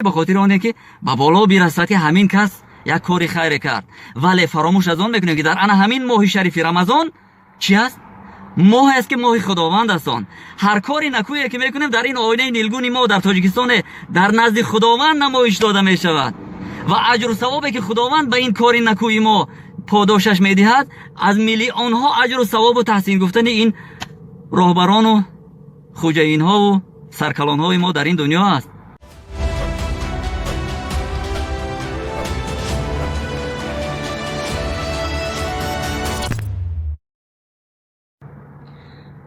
Ба хотири оне ки ба боло бирасад, ки ҳамин кас як кори хайре кард. Вале фаромӯш аз он мекунем, ки дар ана ҳамин моҳи шарифи Рамазон чӣ аст? Моҳе аст, ки моҳи Худованд аст. Он ҳар кори накӯе, ки мекунем, дар ин оинаи нилгуни мо дар Тоҷикистоне дар назди Худованд намоиш дода мешавад ва аҷру савобе, ки Худованд ба ин кори накӯи мо подошаш медиҳад, аз миллионҳо аҷру савобу таҳсин гуфтани ин роҳбарону хуҷаинҳову саркалонҳои мо дар ин дунё аст.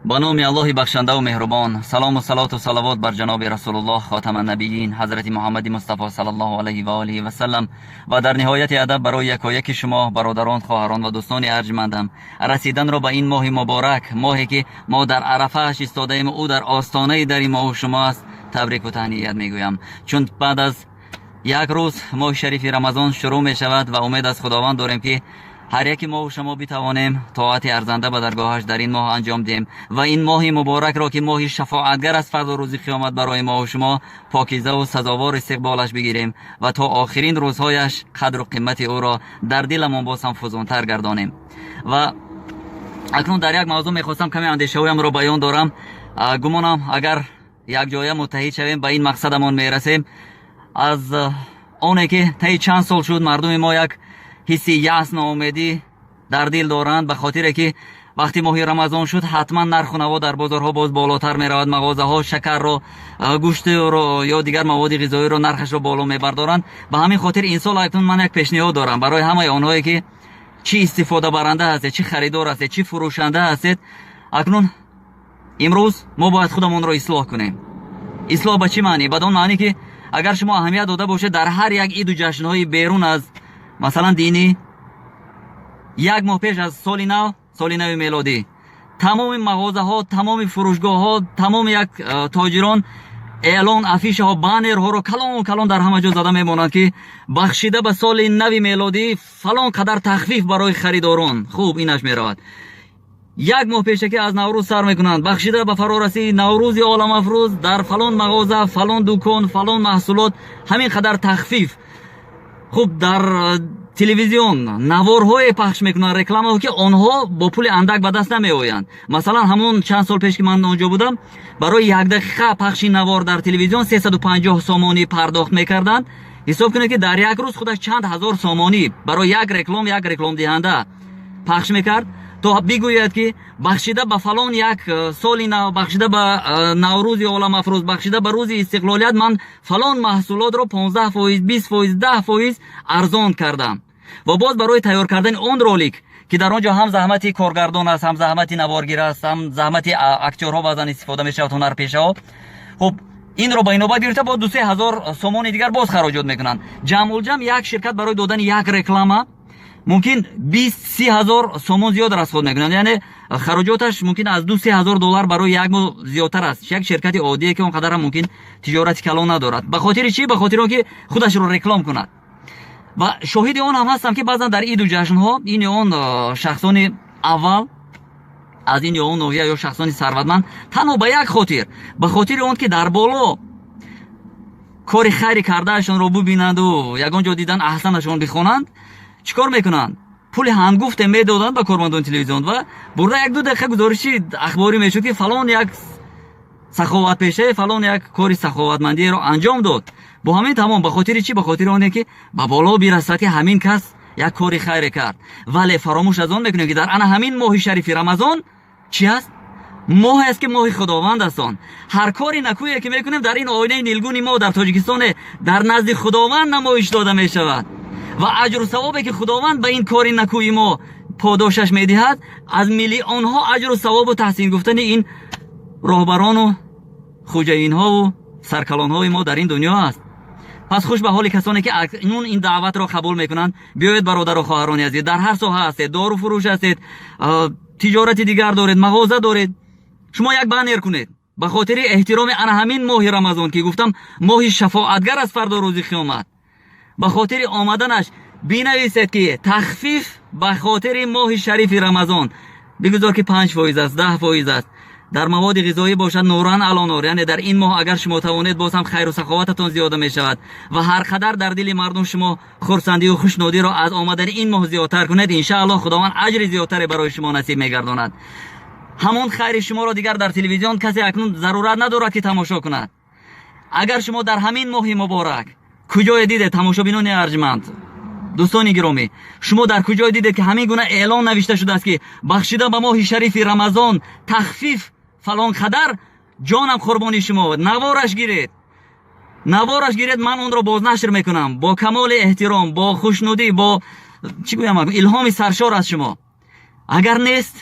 Ба номи Аллоҳи бахшандаву меҳрубон. Салому салоту салавот бар ҷаноби Расулуллоҳ, хотаманнабиин, ҳазрати Муҳаммади Мустафо саллаллоҳу алайҳи ва олиҳи васалам. Ва дар ниҳояти адаб барои якояки шумо, бародарон, хоҳарон ва дӯстони арҷмандам, расиданро ба ин моҳи муборак, моҳе ки мо дар арафааш истодаем, ӯ дар остонаи дари моҳу шумо аст, табрику таҳният мегӯям, чун баъд аз як рӯз моҳи шарифи Рамазон шурӯъ мешавад ва умед аз Худованд дорем, ки ҳар яке мову шумо битавонем тоати арзанда ба даргоҳаш дар ин моҳ анҷом диҳем ва ин моҳи муборакро, ки моҳи шафоатгар аст фардо рӯзи қиёмат барои мову шумо, покизаву сазовор истиқболаш бигирем ва то охирин рӯзҳояш қадру қимати ӯро дар диламон боз ҳам фузунтар гардонем. Ва акнун дар як мавзӯъ мехостам каме андешаҳоямро баён дорам. Гумонам, агар якҷоя муттаҳид шавем, ба ин мақсадамон мерасем. Аз оне ки таи чанд сол шуд, мардуми мо як ҳисси яъс, ноумедӣ дар дил доранд, ба хотире ки вақти моҳи Рамазон шуд, ҳатман нарху наво дар бозорҳо боз болотар меравад, мағозаҳо шакарро, гӯштро ё дигар маводи ғизоиро нархашро боло мебардоранд. Ба ҳамин хотир инсол акнун ман як пешниҳод дорам барои ҳамаи онҳое, ки чӣ истифодабаранда ҳастед, чӣ харидор ҳастед, чӣ фурӯшанда ҳастед. Акнун имрӯз мо бояд худамонро ислоҳ кунем. Ислоҳ ба чӣ маънӣ? Бад он маънӣ, ки агар шумо аҳамият дода бошед, дар ҳар як иду ҷашнҳои берун аз, масалан, динӣ, як моҳ пеш аз соли нав, соли нави мелодӣ, тамоми мағозаҳо, тамоми фурӯшгоҳҳо, тамоми як тоҷирон эълон, афишаҳо, баннерҳоро калон калон дар ҳама ҷо зада мемонанд, ки бахшида ба соли нави мелодӣ фалон қадар тахфиф барои харидорон. Хуб, инаш меравад. Як моҳ пешакӣ аз Наврӯз сар мекунанд: бахшида ба фарорасии Наврӯзи оламафрӯз дар фалон мағоза, фалон дукон, фалон маҳсулот ҳамин қадар тахфиф. Хуб, дар телевизион наворҳое пахш мекунанд, рекламаҳо, ки онҳо бо пули андак ба даст намеоянд. Масалан, ҳамон чанд сол пеш, ки ман онҷо будам, барои як дақиқа пахши навор дар телевизион 350 сомонӣ пардохт мекарданд. Ҳисоб кунед, ки дар як рӯз худаш чанд ҳазор сомонӣ барои як реклам як рекламдиҳанда пахш мекард, то бигӯяд, ки бахшида ба фалон як соли нав, бахшида ба Наврӯзи оламафрӯз, бахшида ба рӯзи истиқлолият ман фалон маҳсулотро 15%, 20%, 10% арзон кардам. Ва боз барои тайёр кардани он ролик, ки дар он ҷо ҳам заҳмати коргардон аст, ҳам заҳмати наворгир аст, ҳам заҳмати актёрҳо баъзан истифода мешавад, ҳунарпешаҳо, хуб, инро ба инобат гирифта, боз 2-3 ҳазор сомони дигар боз хароҷот мекунанд. Ҷамъулҷамъ як ширкат барои додани як реклама мумкин 20-30 ҳазор сомон зиёд расход мекунанд, яъне хароҷоташ мумкин аз 2-3 ҳазор доллар барои як моҳ зиёдтар аст, як ширкати оддие, ки он қадарам мумкин тиҷорати калон надорад. Ба хотири чӣ? Ба хотири он ки худашро реклам кунад. Ва шоҳиди он ҳам ҳастам, ки баъзан дар иду ҷашнҳо ин ё он шахсони аввал аз ин ё он ноҳия ё шахсони сарватманд танҳо ба як хотир, ба хотири он ки дар боло кори хайри кардаашонро бубинанду ягон ҷо дидан аҳсанашон бихонанд, чӣ кор мекунанд? Пули ҳангуфте медоданд ба кормандони телевизион ва бурда як-ду дақиқа гузориши ахборӣ мешуд, ки фалон як саховатпешае фалон як кори саховатмандиеро анҷом дод. Бо ҳамин тамом. Ба хотири чӣ? Ба хотири оне ки ба боло бирасад, ки ҳамин кас як кори хайре кард. Вале фаромӯш аз он мекунем, ки дар ана ҳамин моҳи шарифи Рамазон чӣ аст? Моҳе аст, ки моҳи Худованд аст. Он ҳар кори накӯе, ки мекунем, дар ин оинаи нилгуни мо дар Тоҷикистоне дар назди Худованд намоиш дода мешавад ва аҷру савобе, ки Худованд ба ин кори накӯи мо подошаш медиҳад, аз миллионҳо аҷру савобу таҳсин гуфтани ин роҳбарону хуҷаинҳову саркалонҳои мо дар ин дунё аст. Пас хуш ба ҳоли касоне, ки акнун ин даъватро қабул мекунанд. Биёед, бародару хоҳарони азиз, дар ҳар соҳа ҳастед, дору фурӯш ҳастед, тиҷорати дигар доред, мағоза доред, шумо як баннер кунед ба хотири эҳтироми ана ҳамин моҳи Рамазон, ки гуфтам, моҳи шафоатгар аст фардо рӯзи қиёмат, ба хотири омаданаш бинависед, ки тахфиф ба хотири моҳи шарифи Рамазон. Бигузор, ки 5% аст, 10% аст. Дар маводи ғизоӣ бошад, نورا علی نور, яъне дар ин моҳ агар шумо тавонед, боз ҳам хайру саховататон зиёда мешавад ва ҳар қадар дар дили мардум шумо хурсандию хушнудиро аз омадани ин моҳ зиёдтар кунед, иншааллоҳ, Худованд аҷри зиёдтаре барои шумо насиб мегардонад. Ҳамон хайри шуморо дигар дар телевизион касе акнун зарурат надорад, ки тамошо кунад. Агар шумо дар ҳамин моҳи муборак куҷое дидед, тамошобинони арҷманд, дӯстони гиромӣ, шумо дар куҷое дидед, ки ҳамин гуна эълон навишта шудааст, ки бахшида ба моҳи шарифи Рамазон тахфиф фалон қадар, ҷонам қурбони шумо, навораш гиред, навораш гиред, ман онро бознашр мекунам бо камоли эҳтиром, бо хушнудӣ, бо чӣ гӯям, илҳоми саршор аз шумо. Агар нест,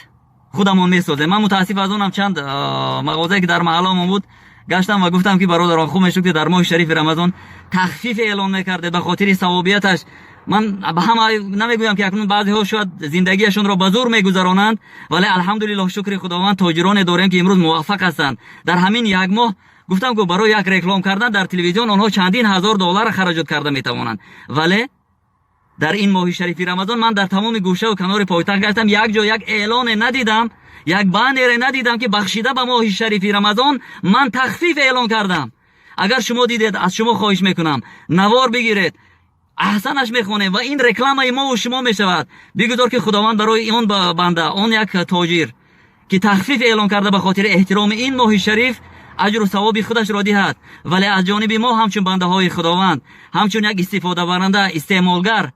худамон месозем. Ман мутаассиф аз онам, чанд мағозае, ки дар маҳалламон буд, гаштам ва гуфтам, ки бародарон, хуб мешуд, ки дар моҳи шарифи Рамазон тахфиф эълон мекардед ба хотири савобияташ. Ман ба ҳама намегӯям, ки акнун баъзеҳо шояд зиндагиашонро ба зур мегузаронанд, вале алҳамдулиллоҳ, шукри Худованд, тоҷироне дорем, ки имрӯз муваффақ ҳастанд. Дар ҳамин як моҳ, гуфтам ку, барои як реклам кардан дар телевизион онҳо чандин ҳазор доллар хараҷот карда метавонанд. Вале дар ин моҳи шарифи Рамазон ман дар тамоми гӯшаву канори пойтахт гаштам, як ҷо як эълоне надидам, як баннере надидам, ки бахшида ба моҳи шарифи Рамазон ман тахфиф эълон кардам. Агар шумо дидед, аз шумо хоҳиш мекунам, навор бигиред, аҳсанаш мехонем ва ин рекламаи мову шумо мешавад. Бигузор, ки Худованд барои он банда, он як тоҷир, ки тахфиф эълон карда ба хотири эҳтироми ин моҳи шариф, аҷру савоби худашро диҳад. Вале аз ҷониби мо, ҳамчун бандаҳои Худованд, ҳамчун як истифодабаранда, истеъмолгар,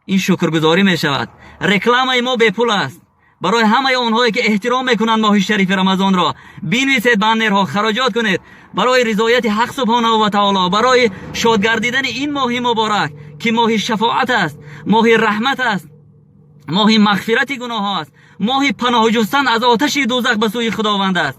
ин шукргузорӣ мешавад. Рекламаи мо бепул аст. Барои ҳамаи онҳое, ки эҳтиром мекунанд моҳи шарифи Рамазонро, бинависед баннерҳо, хароҷот кунед барои ризояти Ҳақ субҳонаҳу ва таоло, барои шодгардидани ин моҳи муборак, ки моҳи шафоат аст, моҳи раҳмат аст, моҳи мағфирати гуноҳҳо аст, моҳи паноҳ ҷустан аз оташи дӯзах ба сӯи Худованд аст.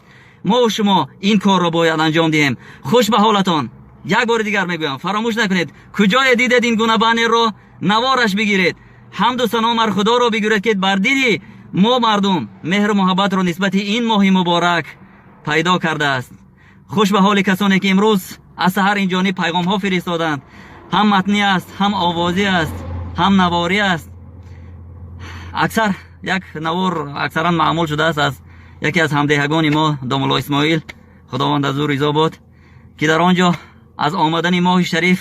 Мо шумо ин корро бояд анҷом диҳем. Хуш ба ҳолатон. Як бори дигар мегӯям, фаромӯш накунед, куҷое дидед ин гуна баннерро, навораш бигиред, ҳамду сано мар Худоро бигиред, ки бар дили мо мардум меҳру муҳаббатро нисбати ин моҳи муборак пайдо кардааст. Хуш ба ҳоли касоне, ки имрӯз аз саҳар ин ҷониб пайғомҳо фиристоданд. Ҳам матнӣ аст, ҳам овозӣ аст, ҳам наворӣ аст. Аксар як навор аксаран маъмул шудааст аз яке аз ҳамдеҳагони мо, домулло Исмоил, Худованд аз ӯ ризо бод, ки дар он ҷо аз омадани моҳи шариф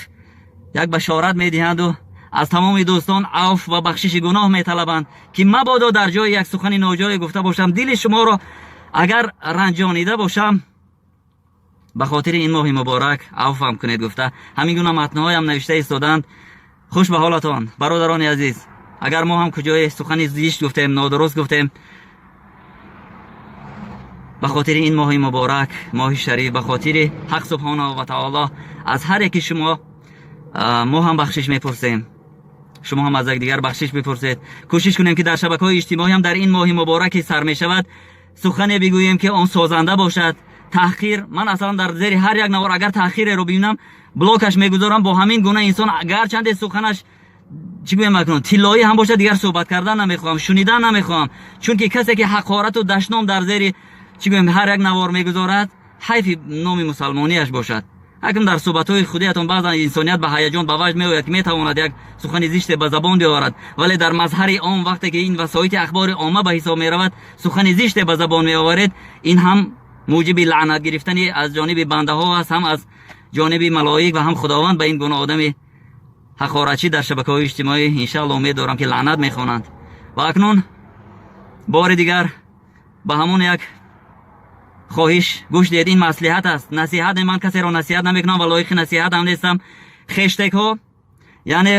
як башорат медиҳанду аз тамоми дӯстон авф ва бахшиши гуноҳ металабанд, ки мабодо дар ҷои як сухани ноҷое гуфта бошам, дили шуморо агар ранҷонида бошам, ба хотири ин моҳи муборак авфам кунед, гуфта, ҳамин гуна матнҳоям навишта истоданд. Хуш ба ҳолатон, бародарони азиз. Агар мо ҳам куҷое сухани зишт гуфтем, нодуруст гуфтем, ба хотири ин моҳи муборак, моҳи шариф, ба хотири Ҳақ субҳонаҳу ва таоло аз ҳар яки шумо мо ҳам бахшиш мепурсем, шумо ҳам аз якдигар бахшиш бипурсед. Кӯшиш кунем, ки дар шабакаҳои иҷтимоӣ ҳам дар ин моҳи мубораке сар мешавад, сухане бигӯем, ки он созанда бошад. Таҳқир, ман аслан дар зери ҳар як навор агар таҳқиреро бибинам, блокаш мегузорам. Бо ҳамин гуна инсон, гарчанде суханаш, чӣ гӯям акнун, тиллоӣ ҳам бошад, дигар суҳбат кардан намехоҳам, шунидан намехоҳам. Чунки касе, ки ҳақорату дашном дар зери, чӣ гӯям, ҳар як навор мегузорад, ҳайфи номи мусалмонияш бошад. Ҳакм дар суҳбатҳои худиятон баъзан инсоният ба ҳаяҷон, ба ваҷд меояд, ки метавонад як сухани зиште ба забон биёварад, вале дар мазҳари ом, вақте ки ин васоити ахбори омма ба ҳисоб меравад, сухани зиште ба забон меоваред, ин ҳам муҷиби лаънат гирифтани аз ҷониби бандаҳо аст, ҳам аз ҷониби малоик ва ҳам Худованд ба ин гуна одами ҳақоратчӣ дар шабакаҳои иҷтимоӣ, иншаалло, умед дорам, ки лаънат мехонанд. Ва акнун бори дигар ба ҳамон як хоҳиш, гӯш диҳед, ин маслиҳат аст, насиҳат. Ман касеро насиҳат намекунам ва лоиқи насиҳат ҳам нестам. Хештегҳо, яъне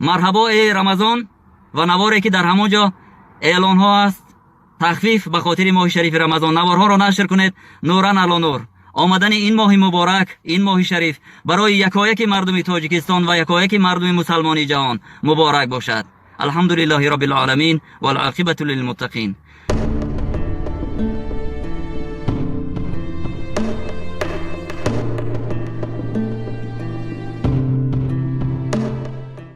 «Марҳабо, эй Рамазон» ва наворе, ки дар ҳамон ҷо эълонҳо аст, тахфиф ба хотири моҳи шарифи Рамазон, наворҳоро нашр кунед. نورا علی نور. Омадани ин моҳи муборак, ин моҳи шариф барои якояки мардуми Тоҷикистон ва якояки мардуми мусалмони ҷаҳон муборак бошад. الحمد لله رب العالمين والعاقبة للمتقين.